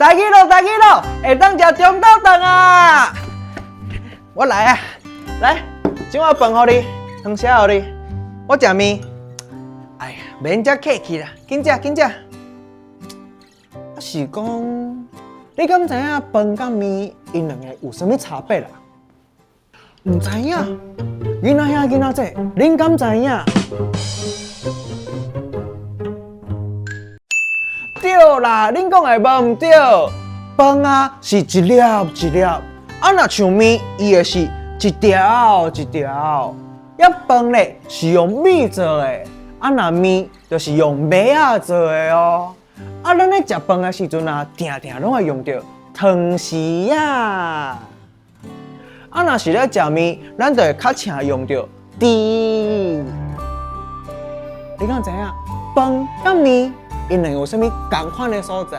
大家咯，大家咯，會當食中晝頓啊！我來啊，來，這碗飯予你，湯匙予你，我食麵。哎呀，免遮客氣啦，緊食緊食。啊是講，你敢知影飯佮麵𪜶兩個有啥物差別啦？毋知影？囡仔兄囡仔姊，恁敢知影？對啦，恁講的無毋對。飯啊是一粒一粒，啊若像麵，伊會是一條一條。遐飯咧是用米做的，啊若麵就是用麥仔做的哦。啊，咱咧食飯的時陣啊，定定攏會用著湯匙仔。啊，若是咧食麵，咱就會較常用著匙。你敢知影飯佮麵，𪜶兩個有啥物仝款的所在？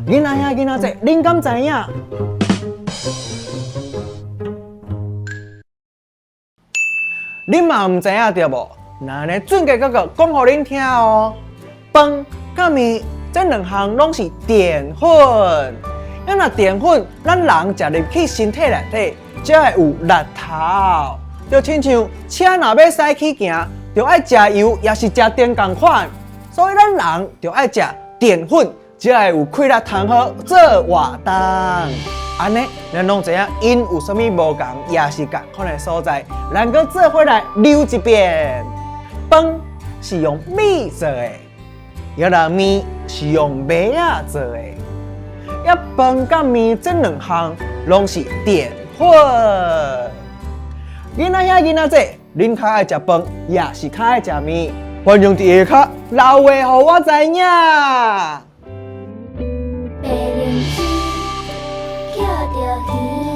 囡仔兄囡仔姊，恁敢知影？恁嘛毋知影對無？那按呢俊傑哥哥講予恁聽哦。飯佮麵這兩項攏是澱粉。啊若澱粉，咱人食入去身體內底，才會有力頭。就親像車若欲駛去行，就愛食油，抑是食電仝款。所以咱人就愛食澱粉，才會有氣力通好做活動。按呢，咱攏知影𪜶有啥物無仝，抑是仝款的所在，咱閣做伙來溜一遍。飯是用米做的，抑若麵是用麥仔做的。抑飯佮麵這兩項攏是澱粉。囡仔兄囡仔姊，恁較愛食飯，抑是較愛食麵？歡迎佇下跤留話予我知影。白龍枝，捡著魚。